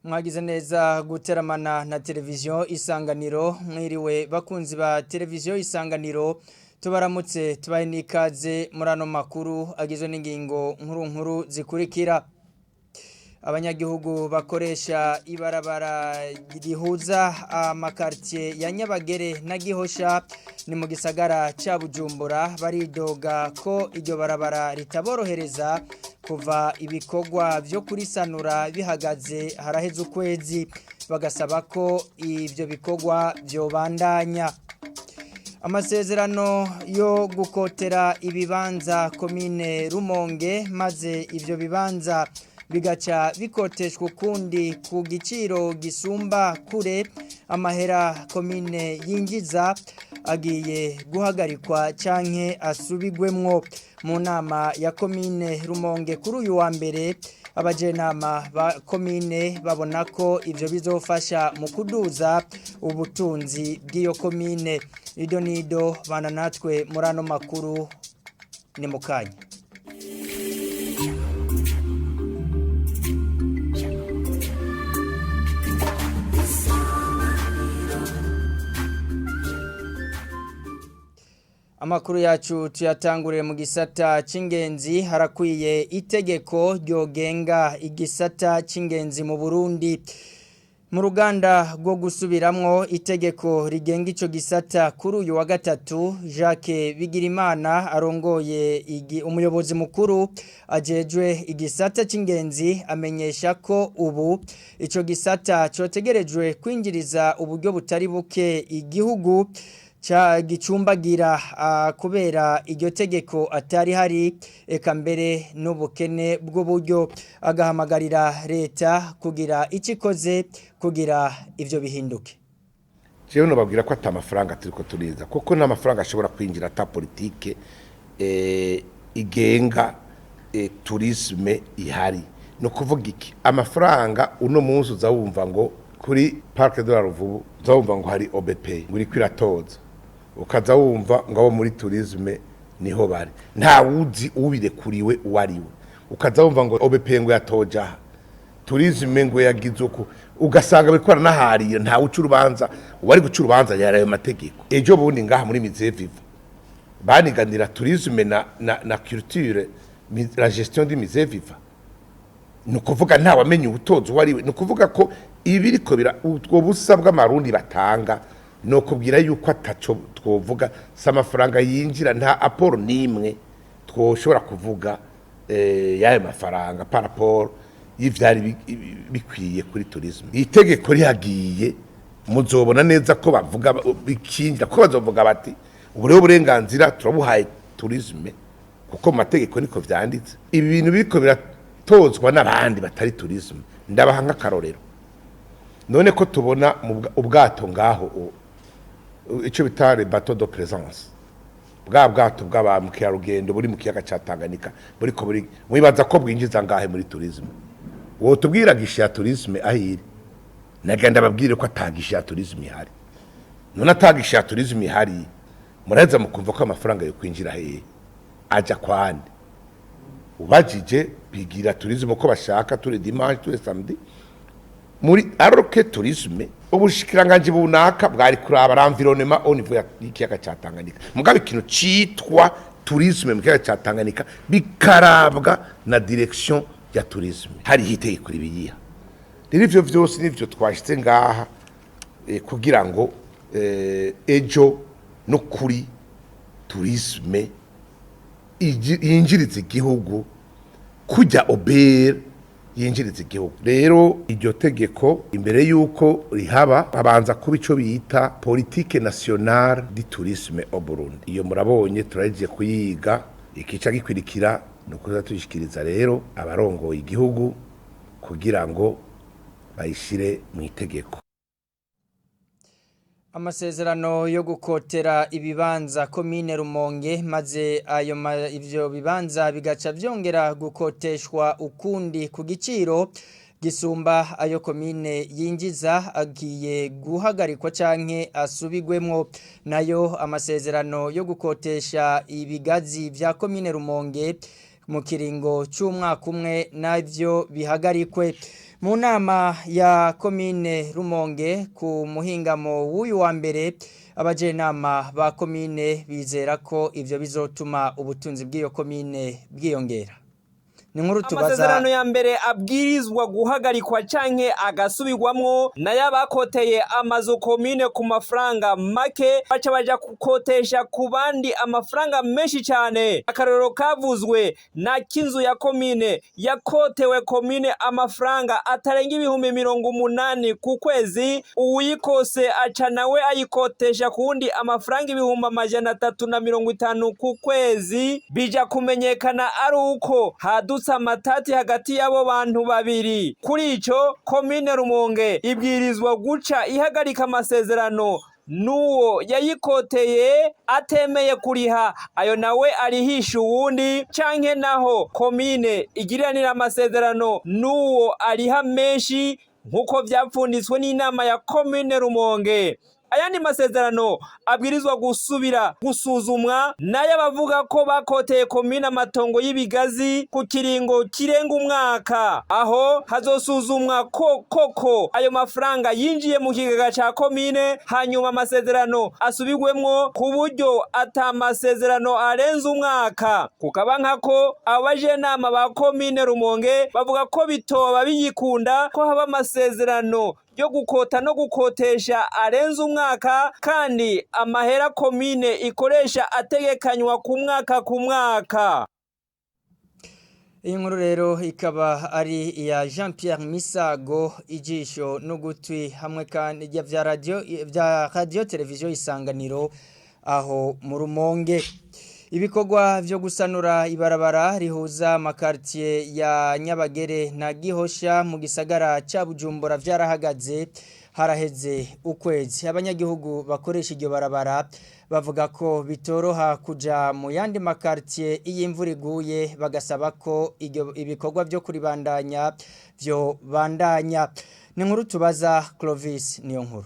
Mwagize neza guteramana na televiziyo Isanganiro. Mwiriwe bakunzi ba televiziyo Isanganiro, tubaramutse, tubahe n'ikaze muri ano makuru agizwe n'ingingo nkuru nkuru zikurikira. Abanyagihugu bakoresha ibarabara rihuza amakartier ya Nyabagere na Gihosha ni mu gisagara ca Bujumbura baridoga ko iryo barabara ritaborohereza kuva ibikorwa vyo kurisanura bihagaze haraheze ukwezi, bagasaba ko ivyo bikorwa vyobandanya. Amasezerano yo gukotera ibibanza komine Rumonge, maze ivyo bibanza bigaca bikoteshwa ukundi ku giciro gisumba kure amahera komine yinjiza, agiye guhagarikwa canke asubigwemwo. Mu nama ya komine Rumonge kuri uyu wa mbere, abajenama ba komine babona ko ivyo bizofasha mu kuduza ubutunzi bw'iyo komine. Ido nido bana natwe muri ano makuru ni mukanya. Amakuru yacu tuyatangurire mu gisata c'ingenzi. Harakwiye itegeko ryogenga igisata c'ingenzi mu Burundi. Mu ruganda rwo gusubiramwo itegeko rigenga ico gisata kuri uyu wa gatatu, Jacques Bigirimana arongoye umuyobozi mukuru ajejwe igisata c'ingenzi amenyesha ko ubu ico gisata cotegerejwe kwinjiriza uburyo butari buke igihugu ca gicumbagira kubera iryo tegeko atari hari, eka mbere n'ubukene bw'uburyo, agahamagarira leta kugira icikoze kugira ivyo bihinduke. Jewe nobabwira ko ata mafaranga turiko turiza, kuko nta mafaranga ashobora kwinjira ata politike igenga tourisme ihari. No kuvuga iki, amafaranga uno munsi uza wumva ngo kuri Parc de la Ruvubu uza wumva ngo hari OBP ngo iriko iratoza, ukaza wumva ngo abo muri tourisme niho bari, nta wuzi ubirekuriwe uwo ari we. Ukaza wumva ngo OBP ngo yatoje aha, tourisme ngo yagize uku, ugasanga bariko baranaharira, nta uca urubanza. Uwari guca urubanza yari ayo mategeko. Ejo bundi ngaha muri Musée Vivant baniganira tourisme na culture, la gestion du Musée Vivant. Ni ukuvuga nta wamenye ubutozi uwo ari we. Ni ukuvuga ko ibiriko bira ubwo busa bw'amarundi batanga, ni ukubwira yuko ataco twovuga si amafaranga yinjira, nta apport n'imwe twoshobora kuvuga y'ayo mafaranga par rapport y'ivyari bikwiye kuri tourisme. Itegeko rihagiye muzobona neza ko bavuga bikinjira, ko bazovuga bati ubu rero uburenganzira turabuhaye tourisme, kuko mu mategeko niko vyanditse. Ibi bintu biriko biratozwa n'abandi batari tourisme. Ndabaha nk'akarorero, none ko tubona mu ubwato ngaho ico bita le bateau de plaisance, bwa bwato bw'aba mukerarugendo buri mu kiyaga ca Tanganyika, buriko buri, mwibaza ko bwinjiza ngahe muri tourisme? Wotubwira guichet ya tourisme ahiri? Nagenda babwire ko ata guichet ya tourisme ihari. None ata guichet ya tourisme ihari, muraheza mukumva ko amafaranga yo kwinjira hehe, aja kwande? Ubajije bigira tourisme uko bashaka, tous les dimanche, tous les samedi, muri alors que tourisme ubushikiranganje bunaka bwari kuraba l'environnement au niveau y'ikiyaga ca Tanganyika, mugabe ikintu citwa tourisme mu kiyaga ca Tanganyika bikarabwa na direction ya tourisme, hari itegeko ribiyiha. Rero ivyo vyose nivyo twashitse ngaha kugira ngo ejo no kuri tourisme yinjiriza igihugu kujya OBR yinjiriza igihugu. Rero iryo tegeko imbere y'uko rihaba habanza kuba ico bita politique nationale du tourisme au Burundi. Iyo murabonye turagiye kuyiga, ikica gikwirikira ni ukuza tuyishikiriza rero abarongoye igihugu kugira ngo bayishire mu itegeko. Amasezerano yo gukotera ibibanza komine Rumonge, maze ayo ivyo bibanza bigaca vyongera gukoteshwa ukundi ku giciro gisumba ayo komine yinjiza, agiye guhagarikwa canke asubigwemwo. Nayo amasezerano yo gukotesha ibigazi vya komine Rumonge mu kiringo c'umwaka umwe navyo bihagarikwe. Mu nama ya komine Rumonge ku muhingamo w'uyu wa mbere, abajenama ba komine bizera ko ivyo bizotuma ubutunzi bw'iyo komine bwiyongera. Ni nkuru tubaza. Amasezerano ya mbere abwirizwa guhagarikwa canke agasubirwamwo nayo abakoteye amazu komine ku mafaranga make baca baja gukotesha ku bandi amafaranga menshi cane. Akarorero kavuzwe na k'inzu ya komine yakotewe komine amafaranga atarenga 80,000 ku kwezi, uwuyikose aca nawe ayikotesha ku wundi amafaranga 350,000 ku kwezi. Bija kumenyekana ari uko hadutse amatati hagati y'abo bantu babiri. Kuri ico, komine Rumonge ibwirizwa guca ihagarika amasezerano n'uwo yayikoteye atemeye kuriha ayo, nawe arihisha uwundi, canke naho komine igiriranira amasezerano n'uwo ariha menshi, nk'uko vyapfunditswe n'inama ya komine Rumonge. Ayandi masezerano abwirizwa gusubira gusuzumwa nayo abavuga ko bakoteye komine amatongo y'ibigazi ku kiringo kirenga umwaka. Aho hazosuzumwa ko koko ayo mafaranga yinjiye mu kigega ca komine, hanyuma amasezerano asubirwemwo ku buryo ata masezerano arenze umwaka. Kukaba nkako, abajenama ba komine Rumonge bavuga ko bitoba biyikunda ko haba amasezerano yo gukota no gukotesha arenze umwaka, kandi amahera komine ikoresha ategekanywa ku mwaka ku mwaka. Iyi nkuru rero ikaba ari iya Jean Pierre Misago, ijisho n'ugutwi hamwe kandi vya radio televiziyo Isanganiro aho mu Rumonge. Ibikorwa vyo gusanura ibarabara rihuza amakartier ya Nyabagere na Gihosha mu gisagara ca Bujumbura vyarahagaze haraheze ukwezi. Abanyagihugu bakoresha iryo barabara bavuga ko bitoroha kuja mu yandi makartier iyo imvura iguye, bagasaba ko ibikorwa vyo kuribandanya vyo bandanya. Ni nkuru tubaza Clovis niyo nkuru.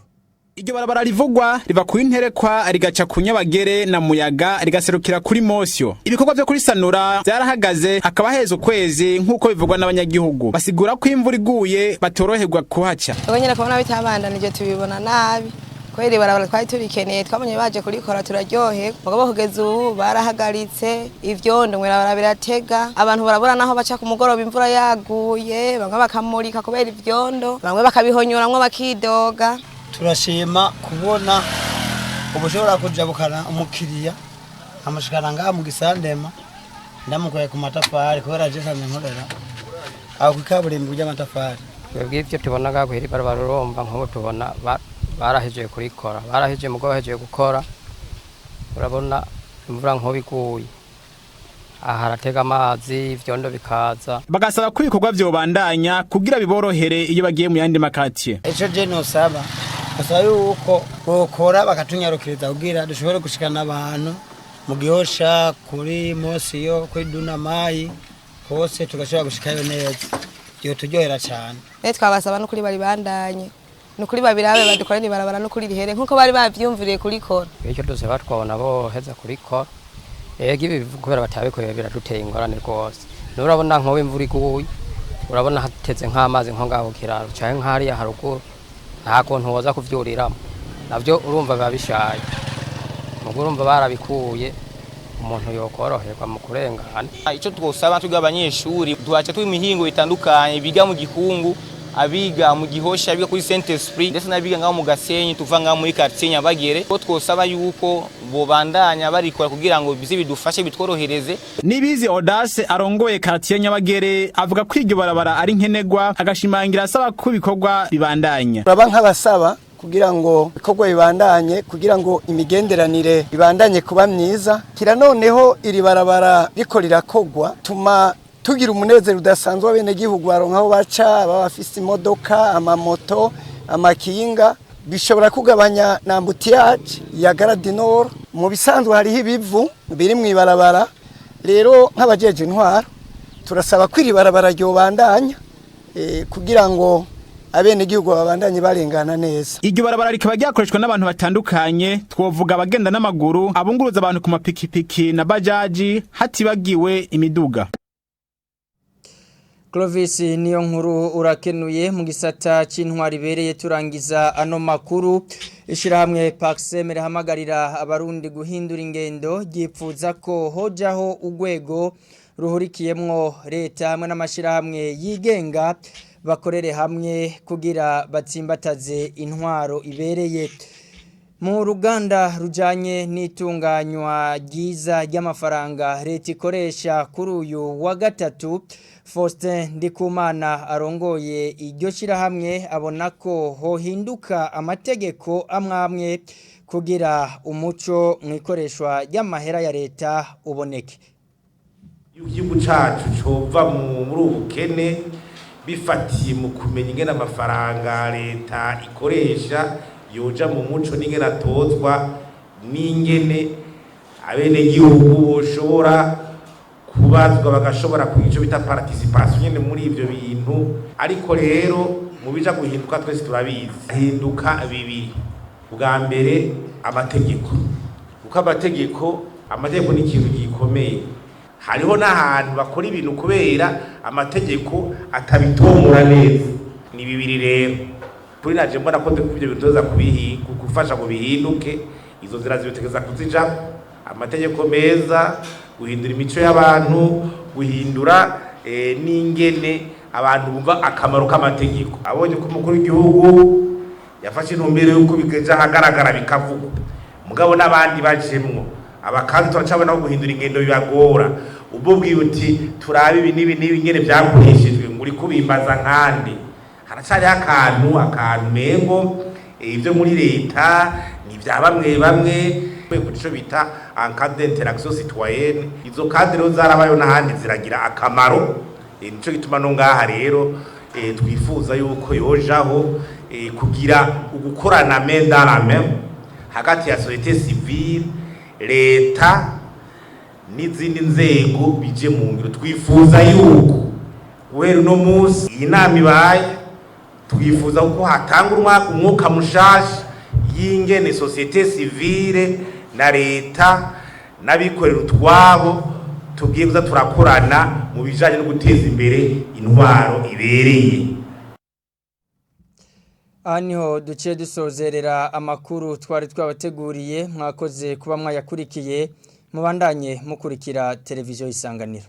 Iryo barabara rivugwa riva ku Interekwa, rigaca ku Nyabagere na Muyaga, rigaserukira kuri Mosyo. Ibikorwa vyo kurisanura vyarahagaze hakaba heze ukwezi, nk'uko bivugwa n'abanyagihugu. Basigura ko imvura iguye batoroherwa kuhaca. Ubwo nyine kubona bitabandanije tubibona nabi, kubera ibarabara twari turikeneye. Twabonye baje kurikora turaryoherwa, mugabo kugeza ubu barahagaritse. Ivyondo mw'ibarabara biratega, abantu barabura naho baca ku mugoroba imvura yaguye, bamwe bakamurika kubera ivyondo, bamwe bakabihonyuramwo bakidoga. Turashima kubona ubushobora kujabukana umukiriya amushikana ngaha mu gisandema, ndamukuye ku matafari, kubera je sanzwe nkorera aho kw'ikaburimbo ry'amatafari. Twebwe ivyo tubona ngaha kw'iri barabara, urumva nk'ubu tubona barahejeje kurikora, barahejeje, mugo bahejeje gukora, urabona imvura nk'ubu iguye aha haratega amazi, ivyondo bikaza. Bagasaba ko ibikorwa vyobandanya kugira biborohere iyo bagiye mu yandi makartier. Ico je nosaba, basaba yuko bokora bakatunyarukiriza kugira dushobore gushikana abantu mu Gihosha, kuri Mosiyo, kuri Dunamayi, hose tugashobora gushikayo neza, vyoturyohera cane. Rero twabasaba n'ukuri baribandanye, nukuri babirabe badukorere ibarabara n'ukuri rihere nkuko bari bavyumviriye kurikora. Icyo dusaba, twabona boheza kurikora. Ego, ibi kubera batabikoye biraduteye ingorane rwose. Nurabona nk'ubu imvura iguye, urabona hateze nk'amazi nko ngaho ku kiraro canke nk'hariya haruguru, nta kuntu woza kuvyuriramo, navyo urumva biba bishaje. Mugo urumva barabikuye, umuntu yokoroherwa mu kurengana. Icyo twosaba twiga abanyeshuri duhaca turi imihingo itandukanye, biga mu Gikungu, abiga mu Gihosha, abiga kuri Saint Esprit, ndetse n'abiga ngaho mu Gasenyi, tuva ngaho muri quartier Nyabagere, ko twosaba yuko bobandanya barikora kugira ngo bize bidufashe, bitworohereze. Nibizi Audace arongoye quartier Nyabagere avuga ko iryo barabara ari nkenegwa, agashimangira asaba ko ibikorwa bibandanya. Turaba nk'abasaba kugira ngo ibikorwa bibandanye, kugira ngo imigenderanire ibandanye kuba myiza. Kira noneho iri barabara riko rirakogwa, tuma tugira umunezero udasanzwe. Abenegihugu baronka aho baca, baba bafise imodoka, amamoto, amakinga, bishobora kugabanya na embouteillage ya Gare du Nord. Mu bisanzwe hariho ibivu biri mu ibarabara. Rero nk'abajeje intwaro turasaba ko iri barabara ryobandanya kugira ngo abenegihugu babandanye barengana neza. Iryo barabara rikaba ryakoreshwa n'abantu batandukanye, twovuga abagenda n'amaguru, abunguruza abantu ku mapikipiki na bajaji, hatibagiwe imiduga. Clovis niyo nkuru urakenuye mu gisata c'intwari bereye turangiza ano makuru. Ishirahamwe Paxem rihamagarira abarundi guhindura ingendo, ryipfuza ko hojaho urwego ruhurikiyemwo leta hamwe n'amashirahamwe yigenga bakorere hamwe kugira batsimbataze intwaro ibereye. Mu ruganda rujanye n'itunganywa ryiza ry'amafaranga leta ikoresha kuri uyu wa gatatu, Faustin Ndikumana arongoye iryo shirahamwe abona ko hohinduka amategeko amwamwe kugira umuco mu ikoreshwa ry'amahera ya leta uboneke. Igihugu cacu cova muri ubu bukene bifatiye mu kumenya ingene amafaranga leta ikoresha yoja mu muco, n'ingene atozwa, n'ingene abenegihugu boshobora kubazwa, bagashobora kugira ico bita participation nyene muri ivyo bintu. Ariko rero mu bija guhinduka twese turabizi, hinduka bibiri. Bwa mbere amategeko, kuko amategeko ni ikintu gikomeye. Hariho n'ahantu bakora ibintu kubera amategeko atabitomora neza. Ni bibiri rero kuri naje mbona ko ibyo bintu tuza gufasha ngo bihinduke. Izo nzira zibitegeza kuzijamo amategeko meza, guhindura imico y'abantu, guhindura n'ingene abantu bumva akamaro k'amategeko. Abonye ko umukuru w'igihugu yafashe intumbero y'uko bigeje ahagaragara bikavugwa, mugabo n'abandi bajemwo abakandi turacabona ko guhindura ingendo bibagora. Ubwo bwiye uti turabe ibi n'ibi n'ibi ingene byakoreshejwe, ngo uri kubimbaza nkande. Haracariho akantu mengo ibyo muri leta ni bya bamwe bamwe ku ico bita en cadre d'interaction citoyenne. Izo cadre rero zarabayo n'ahandi ziragira akamaro. Nico gituma no ngaha rero twifuza yuko yojaho kugira ugukorana main dans la main hagati ya société civile, leta n'izindi nzego bije mu ngiro. Twifuza yuko guhera uno munsi iyi nama ibaye, twifuza ko hatanga umwuka mushasha y'ingene société civile na leta n'abikorera utwabo tugiye kuza turakorana mu bijanye no guteza imbere intwaro ibereye. Aha niho duciye dusozerera amakuru twari twabateguriye. Mwakoze kuba mwayakurikiye, mubandanye mukurikira televiziyo Isanganiro.